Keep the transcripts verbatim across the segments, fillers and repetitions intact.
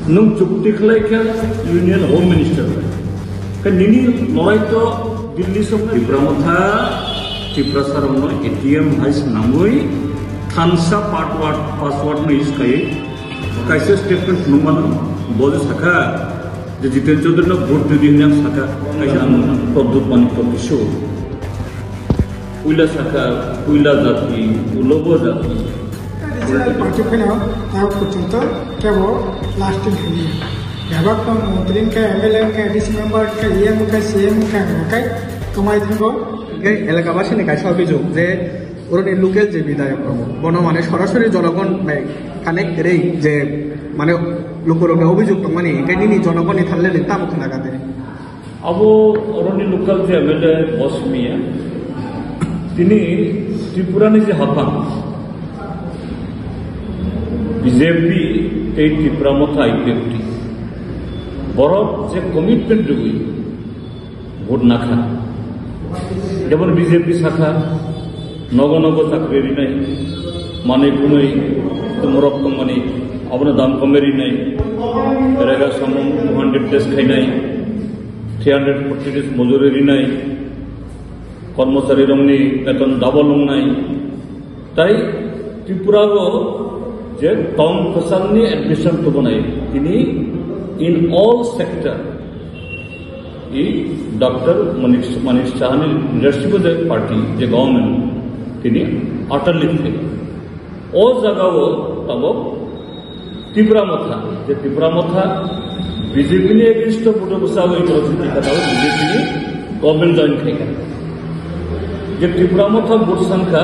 Nwng chukti khlai khe Union Home Minister bai. Khe nini lorai to Delhi soknai. Tipra Motha, Tiprasa rokno A T M hai swnamwi thansa password, password no use khai kaisa statement phunukmano bo je sakha je Jiten Chaudhary no vote rwdi hwnwi ang sakha, kaisa ang Pradyot Manik Kisu. Puila sakha, puila jati, ulobo jati. Party phano tao porjonto kebo lasting hwnwi. Bebak tong montri wngkha, M L A wngkha, D C member wngkha, E M wngkha, C M wngkha, hwnwi kai kwmai thango. Hingke elakabasini kaisa obijok je oroni local je bidhayok tongo, bono mane sorasori jonogon bai connect kwrwi je mane lukurokni obijok tongmani, hingke nini jonogonni thanle nwng tamo khna kha de? Abo oroni local je M L A boss miya, tini Tripura ni je haphang B J P tei Tipra Motha I P F T borok je commitment rwui vote nakha. Jemon B J P sakha, nogo nogo chakri rinai, manwi phunwi tumrok tongmani, abono dam kome rinai, rega samung two hundred days khainai, three hundred forty days mojori rinai, kormochari rokni beton double wngnai. Tai Tripura o je town kwchangni admission tubunai tini in all sector i Doctor Manik, Manik Sahani leadership of the party, the government, tini utterly fail. O jaga o tabok Tipra Motha, je Tipra Motha B J P ni against o vote bwsa oi toro sini kata B J P ni government join khai kha. Je Tipra Motha vote sankha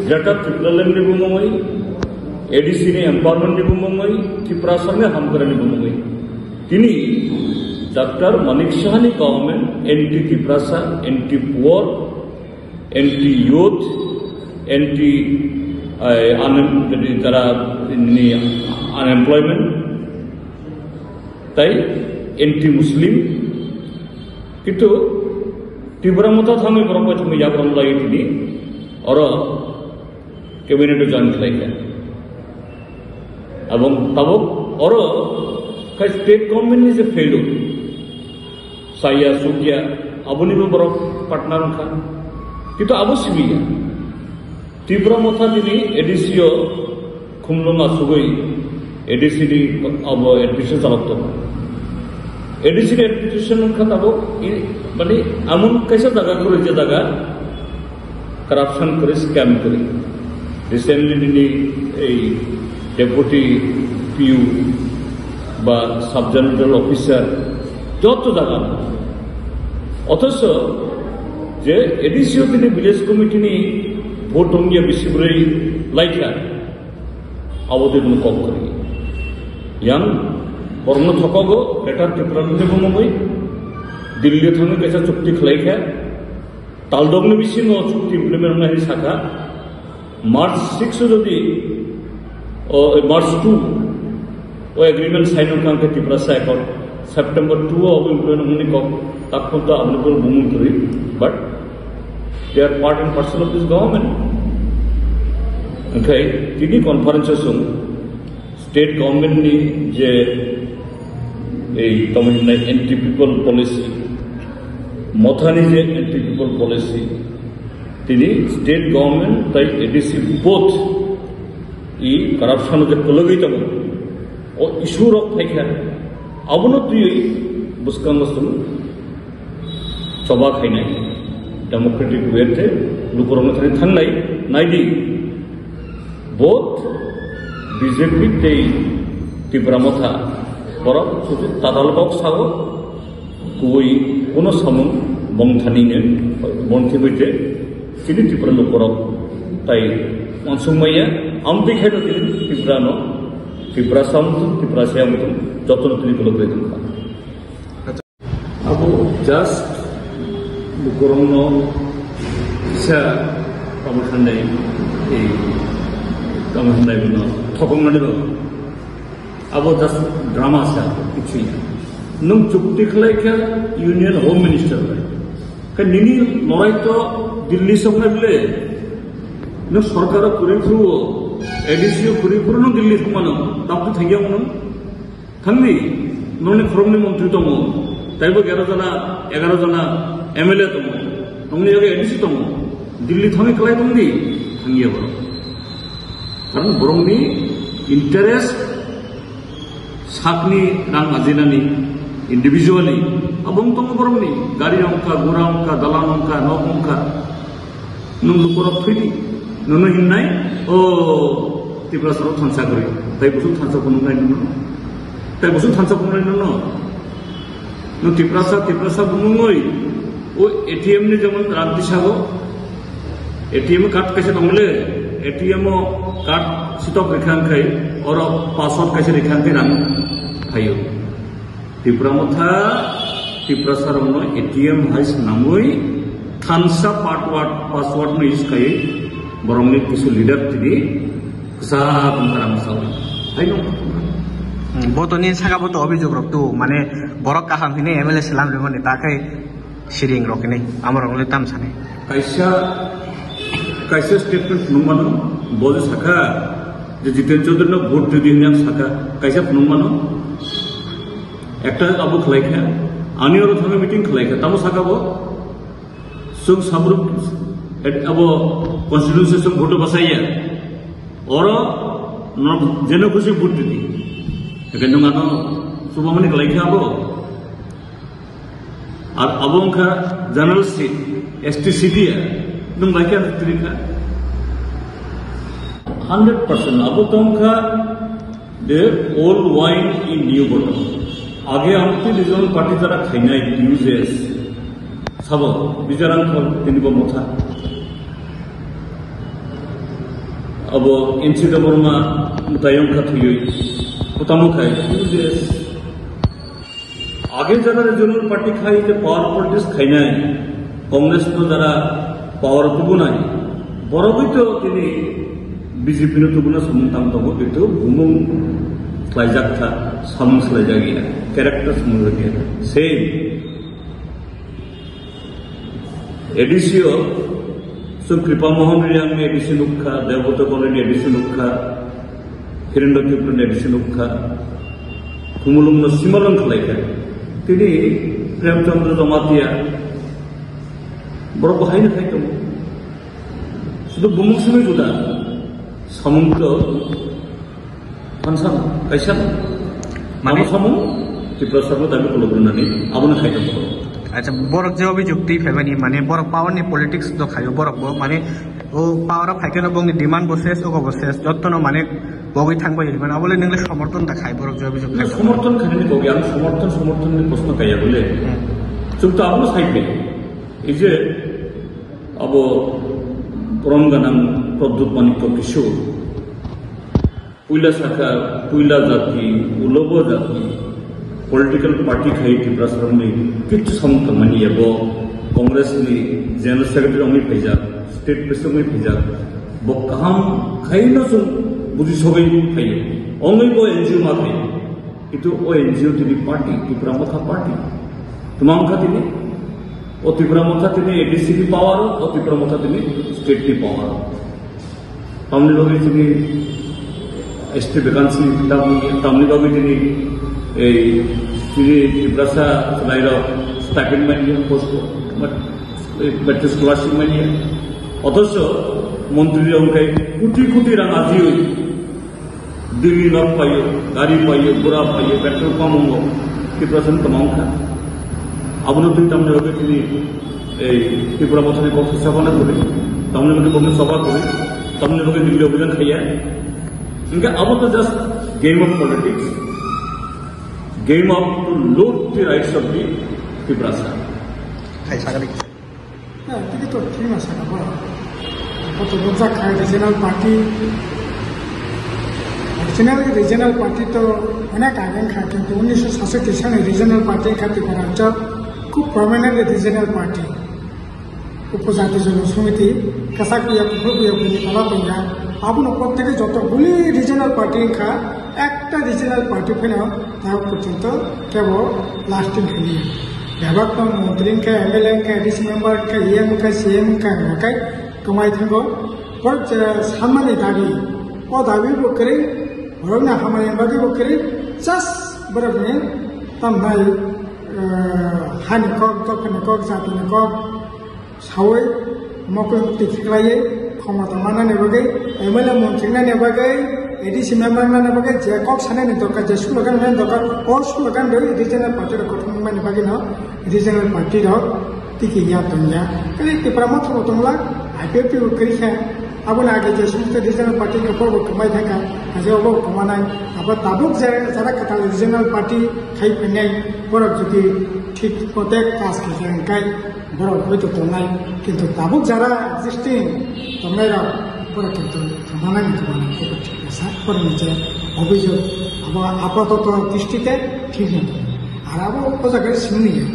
Greater Tipraland ni bumungwi, A D C ni empowerment ni bumungwi, Tiprasa ni hamkra ni bumungwi. Tini Doctor Manik Saha ni government anti Tiprasa, anti poor, anti youth, anti, eh, un-, jadi tara ini unemployment, tai anti Muslim. Kintu Tipra Motha thangwi borok bai thangwi yagram lai tini oro cabinet o join khlai kha. Abong tabok oro khai state government ni je failure, saya sugya, aboni bo borok partner wngkha. Kintu abo sibiya. Tipra Motha tini A D C o khumlung asugwi A D C ni abo administration chalok tongo. A D C ni administration wngkha tabok i, mani amon kaisa jaga kwrwi je jaga corruption kwrwi, scam kwrwi. Recently nini ei deputy P U ba sub general officer joto jaga. Othocho je A D C o tini village committee ni vote wngya bisi bwrwi laikha, abo tei bono kok kwrwi. Yang borokno thokogo Greater Tipraland ni bumungwi Delhi thangwi kaisa chukti khlai kha. Taldokni bisingo chukti implement wngnai hinwi sakha. March six o jodi, o, March two o agreement sign wngkha hwnkhe Tiprasa accord, September two o abo implement wngmani kok, tak phano to aboni bumung kwrwi, but they are part and parcel of this government. Hwnkhe tini conference o chwng state government ni je ei tamo hinai anti people policy, Mothani je anti people policy, tini state government tai A D C both i corruption je kwlwgwi tongo, o issue rok phaikha, abono twiwi bwskango chwng choba khainai, democratic way te lukurokno thani thangnai, naidi, both B J P tei Tipra Motha borok sudu tadal kok sago, kubui kuno samung bongthani ne, bongthi bai te chini Tipra lukurok tai uansuk maya, amtwi khaino chini Tipra no, Tipra samung, Tipra siya mutung, jotono tini kolok bai tongkha. Abo just bukurokno kisa tamo sanai, ei, tamo sanai bono thokong nani bo. Abo just drama se, abo kichu ya. Nwng chukti khlai khe Union Home Minister bai. Khe nini lorai to Delhi soknai bile. Nwng sorkar o kwrwi phuru o, A D C o kwrwi phuru nwng Delhi thangmano, tamo thangya nwng. Thangdi, nongni khoroknwi montri tongo, taibo egaro jona, egaro jona M L A tongo, nongni yogo A D C tongo, Delhi thangwi kwlai tongdi, thangya borok. Karon borokni interest sakni rang ajinani individually, abong tongo borokni, gari ongkha, gura ongkha, dalan ongkha, nok ongkha. Nung lukurok thwidi, nono hinnai, o Tiprasarok thansa kwrwi, tai bwswk thansa phunuknai nono? Tai bwswk thansa phunuknai nono? Nung Tiprasa, Tiprasa bumungwi, o A T M ni jemon rang tisago, A T M card kaisa tongmole, A T M o card sitok rikha wngkhai, oro password kaisa rikha wngkhai rang phaio. Tipra Motha, Tiprasarokno A T M hai swnamwi thansa password, password no use khaiwi borokni kisu leader tini kwchak wngkha rang sawi. Haino. Hmm, bo to nini saka bo to obhijog rok tu, mane borok kaham hinwi M L A selam rimani, ta khe siring rok hinwi, amo rok le tam sani. Kaisa, kaisa statement phunukmano, bo je sakha je Jiten Chaudhary no vote ridi hinwi ang sakha, kaisa phunukmano. Ekta abo khlai kha, ani oro thangwi meeting khlai kha, tamo saka bo? Chwng sabruk et-, abo constituency chwng vote bwsaiya. Oro no jeno khusi vote ridi. Ekan nwng ano chubamani khlai kha abo. Ar abo wngkha general seat, S T seat ya, nwng bai kha rwtwi kha. Hundred percent abo tongkha. The old wine in new bottle. Age amtwi regional party jara khainai T U J S. Sabo bijarang khol tini bo Motha. Abo N C Debbarma mutayong kha thuyui. Kutamo khai T U J S. Age jara regional party khai je power politics khainai, Congress no jara power tubunai, borogwi to tini B J P no tubuna samung tang tongo, kintu bumung khlaijak kha, samung swlaijak ya, character samung jak ya. Same. A D C o, so Kripa Mohan Reang ni A D C nukha, Debbrata Koloi ni A D C nukha, Hirendra Tripura ni A D C nukha, Khumulwng no simalwng khlaikha. Tini Prem Chandra Jamatia, borok bo haino khai tongo. Sudu bumung simi juda, samung to Thansa, kaisa. Mane? Abo samung, Tiprasa bo dabi kolok rwnani, abono khai tongkha. Acha, borok je obhijog twi phaimani, mane borok power ni politics do khaio, borok bo, mane o power o phaikhe no bongni demand bo ses, ogo bo ses, jotto no mane bogwi thangbai hinmani, abole nwngle somorthon da khai borok je obhijog khai. Somorthon khainani bogwi, ang somorthon, somorthon ni proshno kaiya bole. Hmm. Chwng to abono sai phaio. Ei je abo borom ganang Pradyut Manikya Kishore. Puila sakha, puila jati, ulobo jati, political party khai Tiprasarokni kichu samung tangmani ya bo Congress ni General Secretary wngwi phaijak, State President wngwi phaijak, bo kaham khaino chwng buji sogwi phaiyo, wngwi bo N G O ma phaiyo, kintu o N G O tini party, Tipra Motha party, tma wngkha tini, o Tipra Motha tini A D C ni power, o Tipra Motha tini state ni power. Tamni bagwi chini S T vacancy, tam-, tamni bagwi chini ei chini Tiprasa chwlairok stipend manya, post, mat-, ei matric scholarship manya. Othocho montri rok wngkhe koti koti rang ajiwi Delhi nok paio, gari paio, gura paio, petrol pump wngo, Tiprasa ni kwma wngkha. Abono twi tamni bagwi chini ei Tipra Mothani kok sabana kwrwi, tamni bagwi kokno choba kwrwi, tamni bagwi Delhi obhijan khaiya. Hingke abo to just game of politics, game of to loot the rights of the Tiprasa. Khai sagani. Na, tiki to thik na saka ba. Koto bujak khai regional party. Regional, regional party to onek age wngkha, kintu unnish sat sati sani regional party wngkha Tripura Rajyo, khub prominent regional party. Upojati Jono Samiti, kasak ya, kuphur ya, bini tola tongya. Abono protteki joto guli regional party wngkha, ekta regional party phano tao porjonto kebo lasting khani. Bebak tong montri wngkha, M L A wngkha, A D C member wngkha, E M wngkha, C M wngkha, hwnba khe kwmai thango. Borok je sanmani dabi, o dabi bo kwrwi, borokni hamari bagwi bo kwrwi, just Borokni tamnai, eh, hani kok, dophani kok, jatini kok sawi mokol mukti khiklaiwi khomota manani bagwi, M L A montri nani bagwi, A D C member nani bagwi je kok sanani dorkar, je slogan nani dorkar, o slogan rwi regional party rok kothom wngmani bagwi no regional party rok tiki ya tongya. Kali Tipra Motha bo tongla, I P F T bo kwrwi kha. Aboni age je somosto regional party khe borok bo kwmai thangkha, kaisa obo kwmanai. Abo tabuk je jara kwtal regional party khai phainai, borok jodi thik kotek kaas khe khe hwnkhai borok hoito tongnai. Kintu tabuk jara existing tongnai rok borok kintu kwmanai ni kwmanai, abo thik khe sa, borok ni je obhijog abo apatoto district e thik wng. Ar abo o jaga simi ya.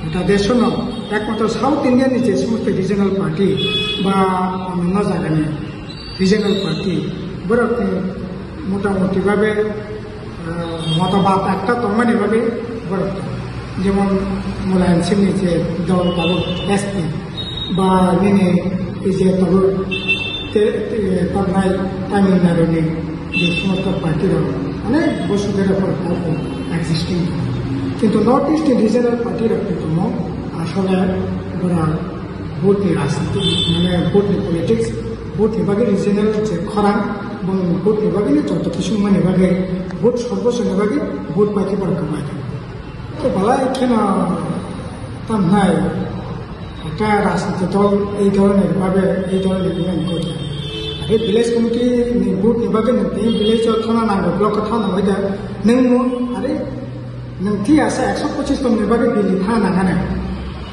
Gota desh no ekmatro South India ni je somosto regional party ba onno jaga ni regional party, borok ni motamoti babe, ah, motobat ekta tongmani babe borok tong. Jemon Mulayam Singh ni je dol tabuk S P ba nini je tabuk te, te, tabnai Tamil Nadu ni je somosto party rok onek bochor dhori borok existing. Kintu North East ni regional party rok ni tongo asole borok vote ni rajniti, mane vote ni politics, vote ni bagwi regional je khorang, bo vote ni bagwi ni joto kisung mani bagwi vote sorbochoni bagwi vote paikhe borok kwbai. To belai kheno tamnai ekta rajniti dol, ei dol ni babe, ei dol ni bini kok ya. Are village committee ni vote ni bagwi ni tei village o thana nango, block o thana nango da. Nang mo, are nang thi asa ekso pochis tong ni bagwi Delhi thana nangane.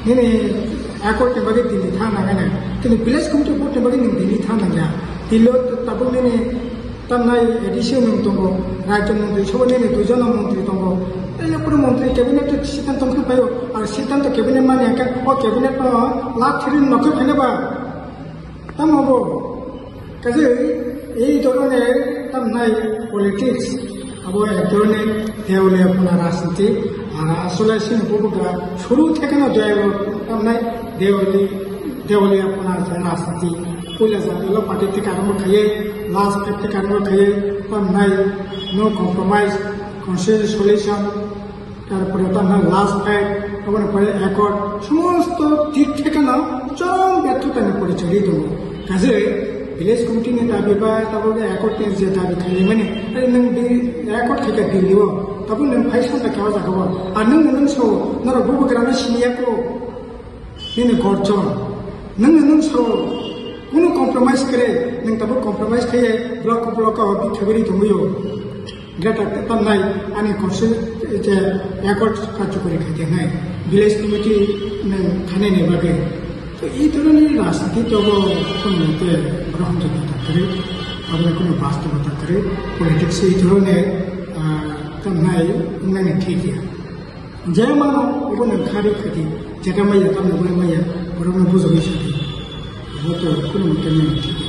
Nini accord ni bagwi Delhi thana nangane. Kini village committee vote ni bagwi nang Delhi thana nangya. Delhi o tabuk nini Tamnai A D C nwng tongo, rajya montri sobo nini duijon montri tongo. Tei yapri montri cabinet siddhanto wngkhe phaio, ar siddhanto cabinet mani hwnkhe o cabinet no lak thiri nokhe phaina ba. Tamo bo, kaje ei dhoroner tamnai politics, abo ek dhoroner deoliyapona rajniti, ar asole sini bubuga shuru theke no deoliyapona tamnai deoli, deoliyapona rajniti. Puila jat ulo party theke arombo khaiye, last fight theke arombo khaiye, tamnai no compromise, consensus solution, tarpore tamnai last fight, aboni pore accord, somosto dik theke no chorom bertho tani porichoi tongo. Kaje village committee ni dabi ba tabuk accord ni je dabi khaimani, nwng di accord khaika Delhi o, tabuk nwng phai sanja khe o jaga o, ar nwng nwng sao, norok bubagra no siniya ko. Nini gorjon, nwng nwng sao, kunu compromise kwrwi, nwng tabuk compromise khaiye block block o bikha biri tongwi o. Greater Tepan nai ani constituency je accord karjokori khaikhe nai village committee nang khanai ni bagwi. To ei dhoroner rajniti to bo kono mote borok hamjakma ta kwrwi, abo kono bastobota kwrwi, politics ei dhoroner, ah, tamo nai wngnani thik ya. Je mano obo nang kharwi khaidi, jeta maya tamo bai maya, borokno bujagwi sadi. Abo to kono mote nang thik.